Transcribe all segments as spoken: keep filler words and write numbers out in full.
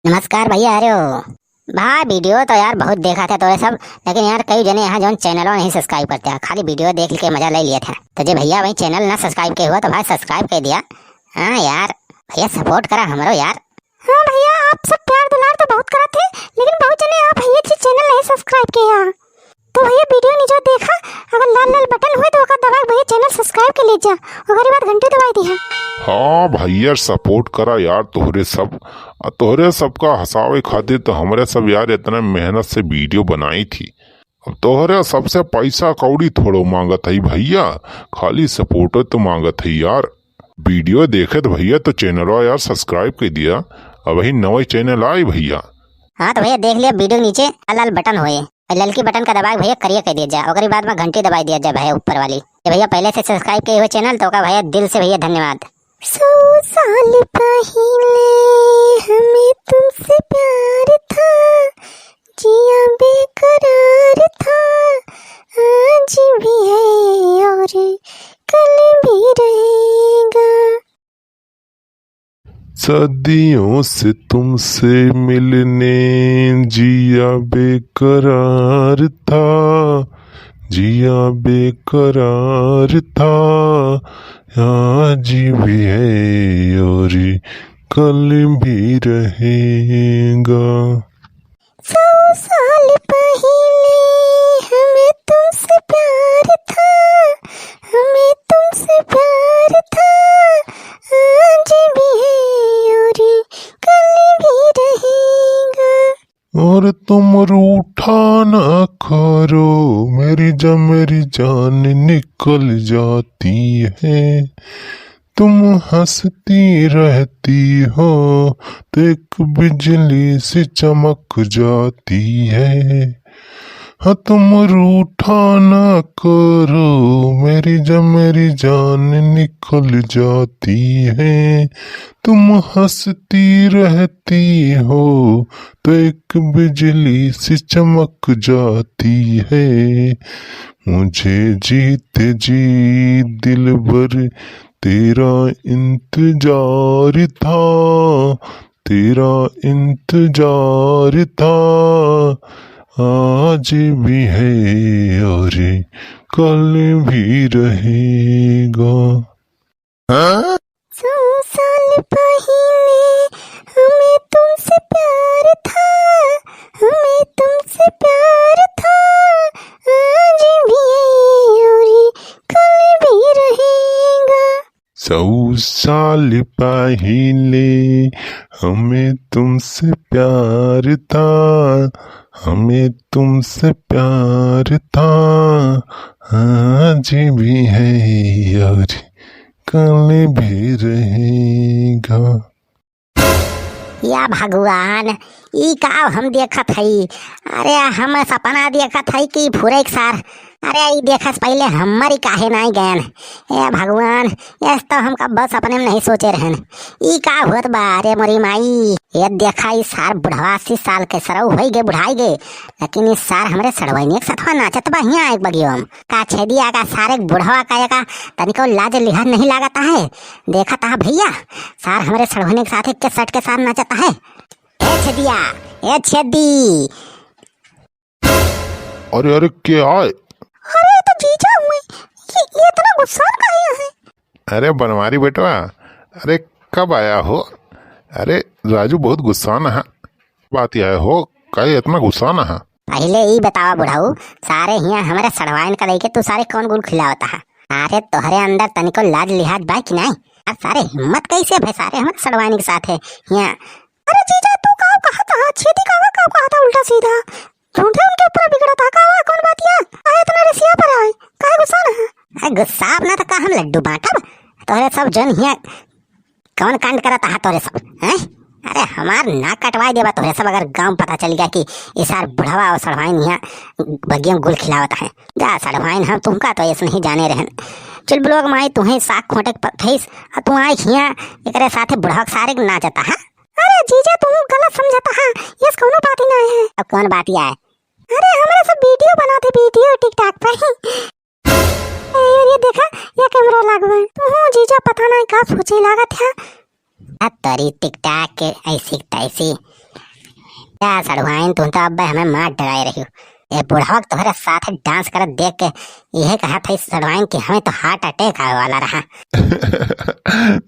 नमस्कार भइया, अरे हो भाई, video तो यार बहुत देखा था तोरे सब, लेकिन यार कई जने यहाँ जौन channel नहीं subscribe करते हैं, खाली video देख के मजा ले लिए थे। तो जे भइया भाई channel ना subscribe के हुआ तो भाई subscribe कर दिया। हाँ यार भइया, support करा हमरो यार। हाँ भइया, आप सब प्यार दुलार तो बहुत करत है, लेकिन बहुत जने आप भइया जी channel नहीं subscribe किया। तो भइया video नीचे देखा, अगर लाल लाल button होए तो ओका दबा के भइया channel subscribe के ले जा, ओकरे बाद घंटी दबाई दिया। हाँ भइया, support करा यार तोहरे सब, आ तोहरे सबका हंसावे खातिर तो हमरे सब यार इतना मेहनत से video बनाई थी। अब तोहरे सबसे पैसा कौड़ी थोड़ो मांगत है भइया, खाली support तो मांगत है यार। Video देखे तो भइया तो channel यार subscribe कर दिया, अब वही नवा channel आई भइया। हाँ तो भइया देख लिया video नीचे लाल लाल button होए, और ललकी button का दबा के भइया करिया कर दिया जा, ओकरी बाद में घंटी दबाई दिया जा भइया ऊपर वाली। ये भइया पहले से subscribe किए हुए channel तो का भइया दिल से भइया धन्यवाद। सौ साल पहिले हमें तुमसे प्यार था, जिया बेकरार था, आज भी है और कल भी रहेगा। सदियों से तुमसे मिलने जिया बेकरार था, जिया बेकरार था, आज भी है और कल भी रहेगा। सौ साल पहिले हमें तुमसे प्यार था, हमें तुमसे प्यार था, आज भी है और कल भी रहेगा। और तुम रूठा ना करो, मेरी जा-, मेरी जान निकल जाती है। तुम हंसती रहती हो तो एक बिजली सी चमक जाती है। हाँ, तुम रूठा ना करो, मेरी जा-, मेरी जान निकल जाती है। तुम हंसती रहती हो तो एक बिजली सी चमक जाती है। मुझे जीते जी दिलबर तेरा इंतजार था, तेरा इंतजार था, आज भी है और कल भी रहेगा। सौ साल पहिले हमें तुमसे प्यार था, हमें तुमसे प्यार था, आज भी है और कल भी रहेगा। सौ साल पहिले हमें तुमसे प्यार था, हमें तुमसे प्यार था, आज भी है और कल भी रहेगा। या भगवान, ई का हम देखत हई? अरे, हम सपना देखत हई कि फुरैक सार, अरे, ई देखस पहिले हमर ई काहे नाई गयन? ए भगवान, यस तो हम कब्बो सपने में नहीं सोचे रहन। ई का होत बा? अरे मोरी माई, ये देखा, ई सार बुढ़वा अस्सी साल के सरऊ होई गे, बुढ़ाई गे, लेकिन ई सार हमरे सड़वइनिया के सथवा नाचत बा हियाँ एक बगियो में। का छेदिया का सारे बुढ़वा का एका तनिको लाज लिहाज नहीं लागत है? देखत हा भइया, सार हमरे सड़वइनिया के साथे के सट के सार नाचत है। ए छेदिया, ए छेदी। अरे, अरे, के आए? अरे, ये तो जीजा हुए। ये, ये इतना गुस्सान काहे है? अरे बनवारी बेटवा, अरे कब आया हो? अरे राजू बहुत गुस्सान हा। बात यह हो, काहे इतना गुस्सान हा? पहिले ई बतावा बुढ़ऊ, सारे हियाँ हमरे सड़वाइन का लइके तू सारे कौन गुल खिलावत हा? अरे तोहरे अंदर तनिको लाज लिहाज बा कि नाई? आ सारे हिम्मत कैसे भे सारे हमरे सड़वाइन के साथ है हियाँ? अरे जीजा, तू का कहत हा? छेदी का, का कहत हा उल्टा सीधा? झूठे उनके ऊपर बिगड़त हा का? कौन बात या? काहे इतना रिसिया पर आए? काहे गुस्सा ना है? अरे गुस्सा अपना तो का हम लड्डू बांटब? तोहरे सब जन हियाँ कौन कांड करत हा तोहरे सब, हैं? अरे हमार नाक कटवाई देबा तोहरे सब, अगर गाँव में पता चल गया कि ई सार बुढ़वा और सड़वाइन हियाँ बगिया में गुल खिलावत है। जा सड़वाइन, हम तुमका तो ऐसे नहीं जाने रहन। चल ब्लॉक माई तुहें साग खोटे के पठैस, आ तू आए हियाँ एकरे साथे बुढ़वा के सारे के नाचत हा। अरे जीजा, तू गलत समझत हा, यस कौनो बात ही ना है। अब कौन बात या है? अरे हमरे सब video बनाते, video TikTok पर। ए, ये देखा, ये camera लागवा है। तू जीजा पता नहीं का सोचे लागत है। आ तोरी TikTok के ऐसी की तैसी। जा सड़वाइन, तू तो अब हमें मार डराए रही हो। ये बुढ़वा के तोहरे साथ dance करत देख के यह कहा था सड़वाइन कि हमें तो heart attack आवे वाला रहा।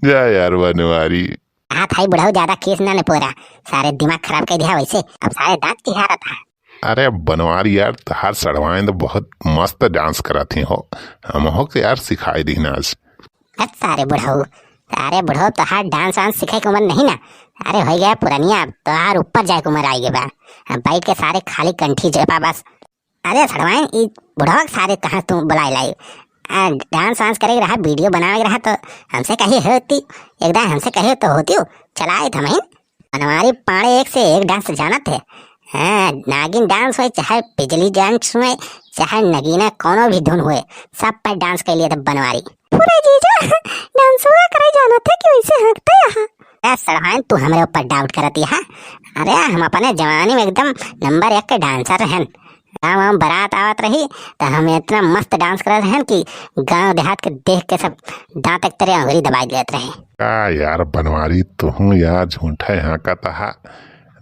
जा यार बनवारी। कहा था बुढ़ऊ ज्यादा खीस ना ने पूरा, सारे दिमाग खराब कर दिया वैसे, अब सारे दांत चिढ़ा रहा था। अरे बनवारी यार, तोहार सड़वाइन तो बहुत मस्त dance करत ही हो, हम हो के यार सिखाई दी ना आज। हट सारे बुढ़ऊ, सारे बुढ़ऊ, तोहार dance वांस सीखे के उम्र नहीं ना। अरे हो गया पुरनिया, अब तोहार ऊपर जाए के उम्र आई गई बा। अब बैठ के सारे खाली कंठी जपा बस। अरे सड़वाइन, ई बुढ़वा के सारे कहाँ तू बुलाए लाई? आ, dance वांस करे के रहा, video बनावे के रहा तो हमसे कही होती, एकदम हमसे कही तो होती हो, चलाए थमहिन। बनवारी पाड़े एक से एक dance जानत है। हाँ, नागिन dance होए, चाहे बिजली dance होए, चाहे नगीना कोनो भी धुन होए, सब पर dance कर लिए थे बनवारी। पूरा जीजा danceवा करे जानत है कि वैसे हंकते यहाँ। ए सड़वाइन, तू हमरे ऊपर doubt करत है? अरे हम अपने जवानी में एकदम number एक के dancer रहन। गाँव में बारात आवत रही तो हम इतना मस्त dance करत रहन कि गाँव देहात के देख के सब दांत एक तरह अंगुरी दबाई लेत रहे। का यार बनवारी, तुहूँ यार झूठा यहाँ का तहा।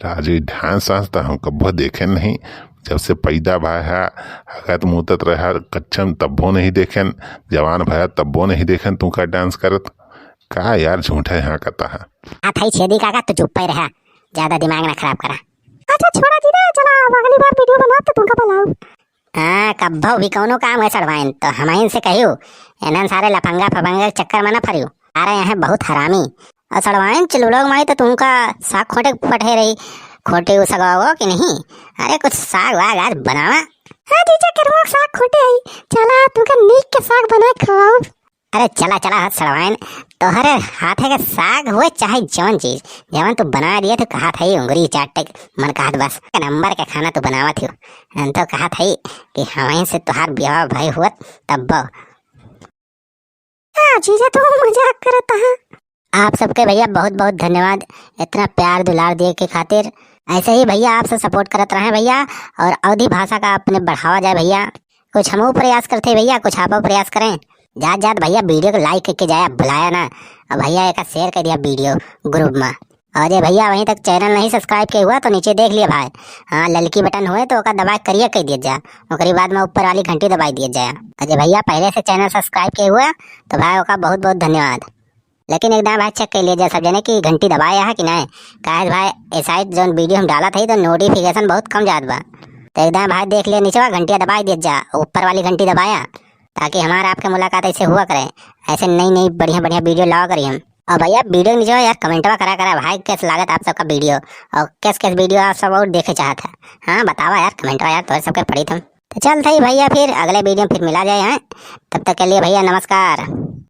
राजू, dance वांस तो हम कब्बो देखे नहीं, जब से पैदा भा है, हगत मूतत रहा कच्चम तब्बो नहीं देखेन, जवान भया तब्बो नहीं देखेन तू का dance करत। का यार झूठा यहाँ का तहा। आ थाई छेदी काका, तू चुप्पे रहा, ज्यादा दिमाग ना खराब करा। अच्छा छोड़ा जी रे, चला अब अगली बार video बनाब तो तुमका बुलाऊ। हाँ, कब्बो भी कौनो काम है सड़वाइन तो हमहिन से कहियो, एनन सारे लफंगा फफंगा के चक्कर में ना फरियो। अरे यहाँ बहुत हरामी। और सड़वाइन चिलुलोग माई तो तुमका साग खोटे पठे रही, खोटे उ सगवाओ कि नहीं? अरे कुछ साग वाग आज बनावा। हाँ जीजा, केरुआ साग खोटे आई, चला तुमका नीक के साग बना के खवाऊ। अरे चला चला हट सड़वाइन, तोहरे हाथे के साग हुए चाहे जवन चीज, जवन तू बना दिए तो कहा था ये उंगरी चाटे मन कहत बस number के खाना तू बनावत हो। हम तो कहा था कि हमें से तोहार ब्याह भाई हुआ तब। हाँ जीजा, तू मजाक करत है। आप सबके भैया बहुत बहुत धन्यवाद इतना प्यार दुलार दिए के खातिर। ऐसे ही भैया आप सब support करत रहें भैया, और अवधी भाषा का अपने बढ़ावा जाए भैया। कुछ हमहू प्रयास करते भैया, कुछ आपो प्रयास करें। जात जात भैया video को like करके जाया, भुलाया ना। और भैया एक share कर दिया video group में। और जे भैया वहीं तक channel नहीं subscribe किए हुआ तो नीचे देख लिए भाई, हाँ ललकी button हुए तो ओका दबा के करिया कर दिया जा, ओकरी बाद में ऊपर वाली घंटी दबाई दिया जाए। और जे भैया पहले से channel subscribe किए हुआ तो भाई ओका बहुत बहुत धन्यवाद। लेकिन एक दाएं भाई check कर लिए जा सब जने कि घंटी दबाया है कि नहीं, काहे भाई ऐसा ही जौन video हम डालत है तो notification बहुत कम जात बा। तो एक दाएं भाई देख लिए नीचे घंटिया दबाई दिया जा, ऊपर वाली घंटी दबाया, ताकि हमारा आपके मुलाकात ऐसे हुआ करे, ऐसे नई नई बढ़िया बढ़िया video लावा करी हम। और भैया video नीचे यार commentवा करा करा भाई कैसे लागत आप सबका video, और कैसे कैसे video आप सब और देखे चाहत है, हाँ बतावा यार commentवा यार, तोहरे सबके पढ़ी हम। तो चल थई भैया, फिर अगले video में फिर मिला जाए हैं, तब तक के लिए भैया नमस्कार।